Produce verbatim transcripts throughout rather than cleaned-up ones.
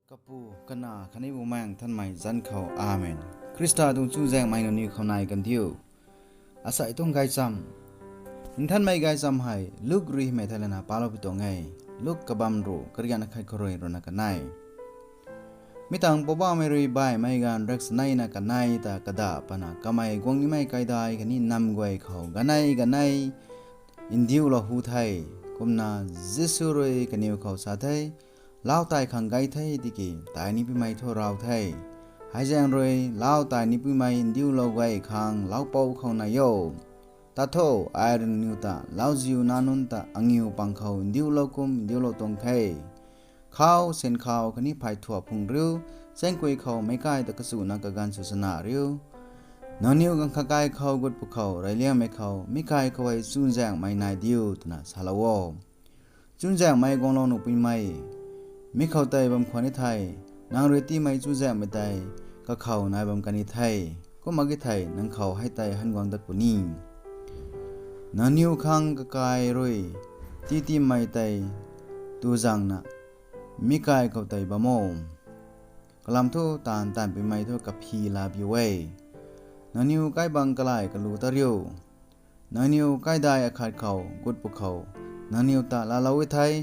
Kapu, Kanac khatni Bumaengh Nthanmei zanc khou, Amen. Khrista tuang chuzaenghmei nangniw khou nai kan diu. Asei tuang gaychamv, Nthanmei gaychamv hei Luk rui hymei thei lana palou pi tuang e. Luk kabamv ruh, karian akhat khou rui ruhna kanei. Mi tangc Poubauhmei rui baihmei ganv raksaneina kanei ta kadah pana kamei guang nimei kaidai khatni nam guay khou ganei ganei ndiulou hu the. Kumna Jisu rui kaniw khou sa the, Lau tai khang gay the tiki tai ni puimei thu raw the. Hei zaeng rui lau tai ni puimei ndiulou guay khang laupou khou nai o. Tat tho, ai rui nangniw ta lauziu nac nunc ta angiu pang khou ndiulou kum ndiulou tuang the. Khau, syn khau khatni phey thuak phung riu, chaengkui khou meic kai ta kachuna kaganv sw chana riu. Nangniw ganv khat kai khou gut pwkhou reyliangmei khou mi kai khou hei chuzaenghmei nai diu twna salou o. Chuzaenghmei guanglou nuh puimei, mi khou tei bam khwan ni the. Nang rui tiimei chuzaenghmei tei kakhou nai bam kan ni the. Kumna ki thei nang khou hei tei han guang dat puni. Nangniw khang kakai rui tii tiimei tei tu zangna mi kai khou tei bam o. Kalam thu taanv taanv puimei thu kaphi la biu e. Nangniw kaibang kalay kalu ta riu. Nangniw kaidai akhat khou gut pwkhou nangniw ta laalou e thei,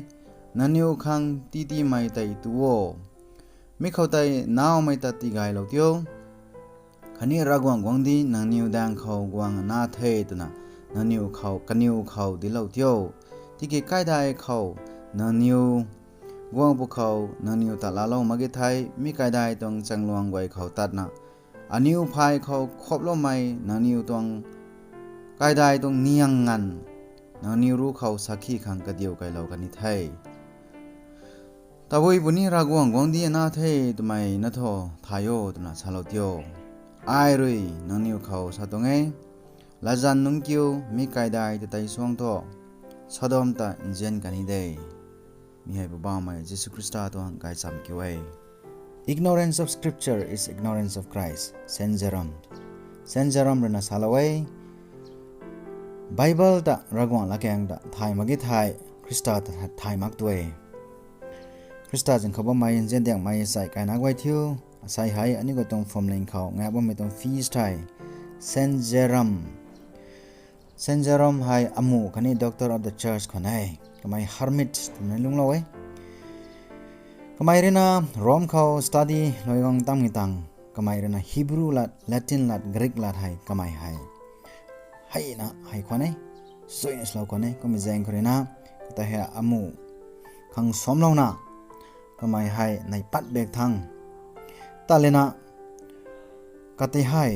nangniw khang tii tiimei tei tu o. Mi khou tei nawmei ta tigaylou tio. Khatni Ravguangc guangcdic nangniw daeng khou guang na the twna nangniw khou, kaniw khou dinclou tio. Tiki kaidai khou nangniw guang pwkhou nangniw ta laalou mak ge thei, mi kaidai tuang chaengluang guay khou tatna aniw phay khou khoploumei nangniw tuang kaidai tuang niang nganv nangniw ruc khou sakhi khang kadiu kailou kan ni the. Tabui puni Ravguangc guangcdic na the twmei na thu thay o twna salou tio. Ai rui nangniw khou sa tuang e, latzan nunc kiu, mi kaidai ta tei suang thu, Sodom ta nzian kan ni de. Mi hei Poubauhmei Jisu Khrista tuang gaychamv kiu e. Ignorance of Scripture is ignorance of Christ. Saint Jerome. Saint Jerome ruina salou e, Bible ta Ravguangc latkaeng ta thay mak ge thei, Khrista ta thay mak tu e. Khrista zanc khou bammei nziandiangmei asei kaina guay thiu, asei hei aniu guay tuang phuamling khou ngak bammei tuang feast hei, Saint Jerome. Saint Jerome hei amuh khatni Doctor of the Church khwan e. Kamei hermit twna lungclou e. Kamei ruina Rome khou study lui guang tamei tang, kamei ruina Hebrew lat, Latin lat, Greek lat hei kamei hei heina hei khwan e, suina slou khwan e. Kumna zaeng khou ruina, katei hei amuh khang samlouna kamei hei nai pat bek thangc, ta lana katei hei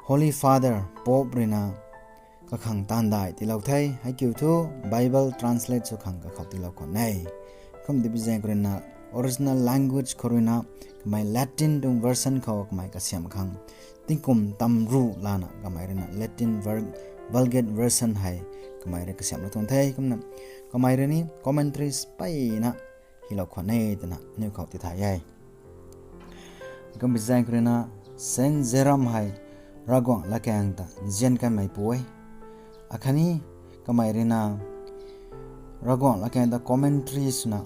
Holy Father, Pope ruina kakhang taanv dai tiilou the, hei kiu thu Bible translate sw khang kakhou tiilou khwan e. Kum di bi zaeng khou ruina original language khou ruina kamei Latin tuang version khou kamei kasiamh khang tingkum tam ruh lana kamei ruina Latin Vulgate version hei kamei rui kasiamhlou tuang the. Kumna kamei rui ni commentaries peyna hylou khwan e twna aniu khou tithay e. Kum bi zaeng khou ruina Saint Jerome hei Ravguangc latkaeng ta nzian kanmei pu e. Akhatni kamei ruina Ravguangc latkaeng ta commentary swna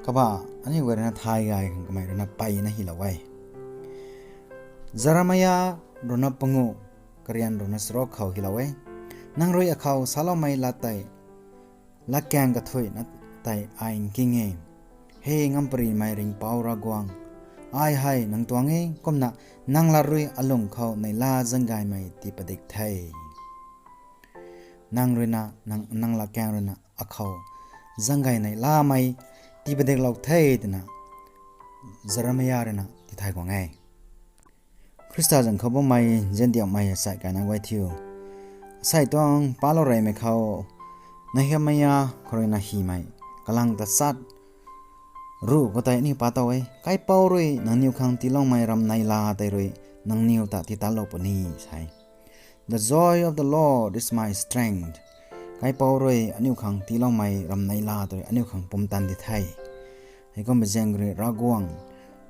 kabah aniu guay ruina thay gay khang kamei ruina peyna hylou e. Jeremiah ruina panguh, karian ruina charuk khou hylou e, Nang rui akhou saloumei lat tei latkaeng kathuicna tei ai nking e. He ngamparymei ringhpouc Ravguangc, ai hei nang tuang e, kumna nang lat rui alung khou neihla zaenggaymei tii padik the. Nang ruina, nang, nang latkaeng ruina akhou zaenggay neihlamei tii padiklou the twna Jeremiah ruina tithay guang e. Khrista zanc khou bammei nziandiangmei asei kaina guay thiu, asei tuang palou reymei khou Nehemiah khou ruina hymei kalang tachat ruh khou tei aniu pa tow e. Kaipouc rui nangniw khang tiiloumei ramneila tei rui nangniw ta titatlou puni, sa e. The joy of the Lord is my strength. Kaipouc rui aniu khang tiiloumei ramneila tei rui aniu khang pumtan di the. Heikumbi zaeng rui Ravguangc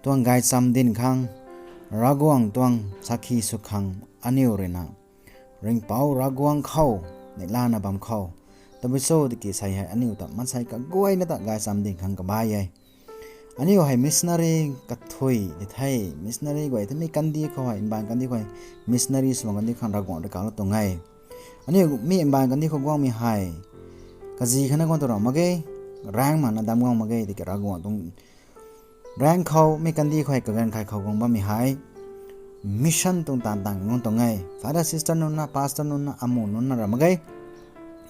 tuang gaychamv dinc khang, Ravguangc tuang sakhi sw khang aniu ruina ringhpouc Ravguangc khou neihlana bam khou tabui cho tiki sei hei aniu ta maansei kaguayna ta gaychamv dinc khang kabai e. Aniu hei missionary kathui di the. Missionary guay the, mi kandih khou hei, mbaanv kandih khou hei, missionary sw bam kandih khang Ravguangc rui kalou tuang e. Aniu mi mbaanv kandih khou guangmei hei kazi khatna guang tu ra mak ge, raeng makna dam guang mak ge, tiki Ravguangc tuang raeng khou, mi kandih khou hei kaganv khat khou guang bammei hei mission tuang taanv taanv guang tuang e. Father, sister nunc na, pastor nunc na, amu nunc na ra mak ge.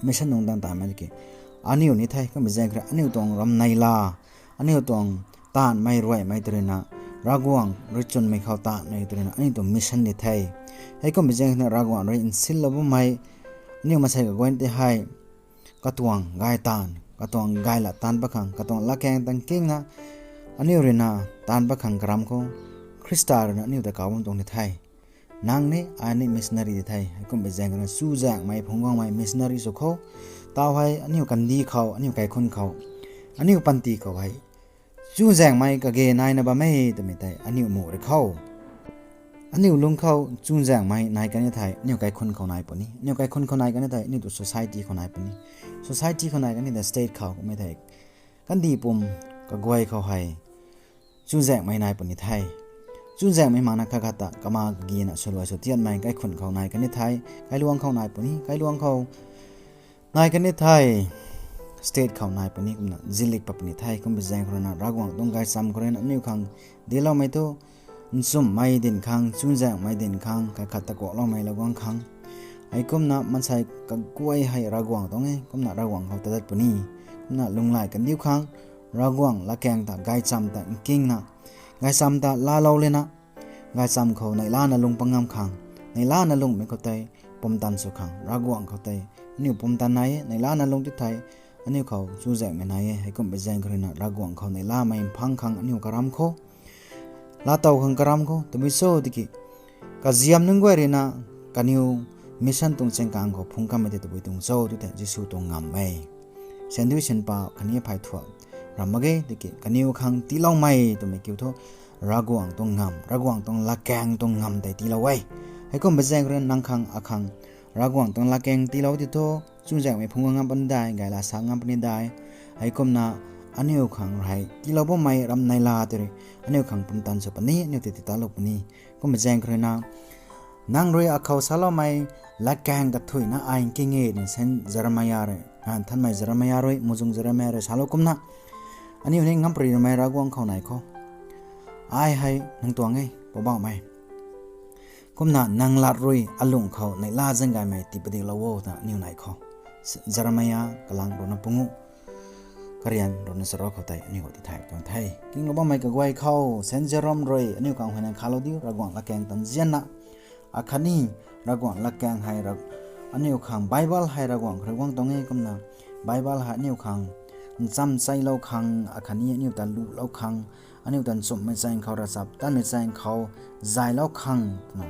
Mission tuang taanv taanvmei tiki aniu ni the, kumbi zaeng khou rui aniu tuang ram neihla, aniu tuang taanvmei ruaimei tw ruina, Ravguangc rui chwnmei khou taanvmei tw ruina aniu tuang mission di the. Heikumbi zaeng khou rui Ravguangc rui nsinlou bammei aniu maansei kaguay tei hei katuang gay taanv, katuang gay lat taanv pat khang, katuang latkaeng tang kingna aniu ruina taanv pat khang karam khou Khrista ruina aniu ta kauc bam tuang ni the. Nang ni, ai ni missionary di the. Heikumbi zaeng khou rui chuzaenghmei phungc guangmei missionary sw khou, tau hei aniu kandih khou, aniu kaikhunc khou, aniu panty khou hei chuzaenghmei kage naina bam e twmei tei aniu mu rui khou, aniu lung khou chuzaenghmei nai kan e thei aniu kaikhunc khou nai puni, aniu kaikhunc khou nai kan e thei aniu tu society khou nai puni, society khou nai kan e thei state khou kummei thei kandih pum kaguay khou hei chuzaenghmei nai puni the. Chuzaenghmei makna khat khat ta kama kagina swluai sw tianmei kaikhunc khou nai kan e thei, kailuang khou nai puni, kailuang khou nai kan e thei, state khou nai puni, kumna zilik pat puni the. Kumbi zaeng khou ruina Ravguangc tuang gaychamv khou ruina aniu khang dincloumei thu nchumhmei dinc khang, chuzaenghmei dinc khang, khat khat ta kuakloumei lou guang khang, heikumna maansei kaguay hei Ravguangc tuang e, kumna Ravguangc khou tadat puni, kumna lunghlaic kandiu khang, Ravguangc latkaeng ta gaychamv ta nkingna, gaychamv ta laalou lena, gaychamv khou neihlana lung pangam khang, neihlana lungmei khou tei pumtan sw khang, Ravguangc khou tei aniu pumtan nai e, neihlana lung ti thei aniu khou chuzaenghmei nai e. Heikumbi zaeng khou ruina Ravguangc khou neihlamei mphang khang aniu karam khou, laatow khang karam khou tabui cho tiki, kaziam nunc guay ruina kaniw mission tuang chaengkang khou phungc kammei tei tabui tuang cho tu thei Jisu tuang ngamv e. Sandui sinpa khatni phey thuak ram mak ge tiki kaniw khang tiiloumei twmei kiu thu Ravguangc tuang ngamv, Ravguangc tuang latkaeng tuang ngamv tei tiilou e. Heikumbi zaeng khou ruina nang khang akhang Ravguangc tuang latkaeng tiilou ti thu chuzaenghmei phungc guang ngam puni dai, gay lat sa ngam puni dai. Heikumna aniu khang hei tiilou bammei ram neihla tei rui aniu khang pumtan sw puni, aniu tei titalou puni. Kumbi zaeng khou ruina nang rui akhou saloumei latkaeng kathuina ai nking e twna Saint Jeremiah rui, a, Nthanmei Jeremiah rui, muhzwng Jeremiah rui salou kumna, aniu ni ngam pary rumei Ravguangc khou nai khou, ai hei nang tuang e, Poubauhmei, kumna nang lat rui alung khou neihla zaeng gaymei tii padiklou o twna aniu nai khou, Jeremiah kalang ruhna pungu, karian ruhna charuk khou tei aniu khou ti thay tuang the. Kinglou bammei kaguay khou Saint Jerome rui aniu khang huayney khalou diu, Ravguangc latkaeng tan nzianna, akhatni Ravguangc latkaeng hei ra, aniu khang Bible hei Ravguangc khou rui guang tuang e. Kumna Bible hei aniu khang ncham chailou khang, akhatni aniu ta lulou khang, aniu ta nchumhmei chaeng khou, ravchaptatmei chaeng khou zaylou khang twna,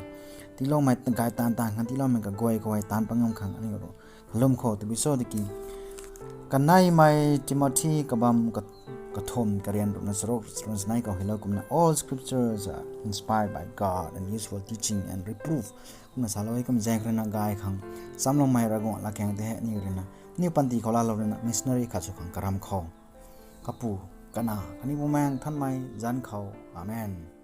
tiiloumei gay taanv taanv khang tiiloumei kaguay khou hei taanv pat ngam khang aniu rui kalum khou tabui cho tiki, kaneimei Timothy kabam ka-, kathumh, karian ruhna charuk, ruhna chanei khou hei lou kumna, All scriptures are inspired by God and useful teaching and reproof. Kumna salou e. Kumbi zaeng khou ruina gay khang chamloumei Ravguangc latkaeng tei hei aniu ruina, aniu panty khou laalou ruina missionary khat sw khang karam khou, Kapu, Kanac khatni Bumaengh Nthanmei zanc khou. Amen.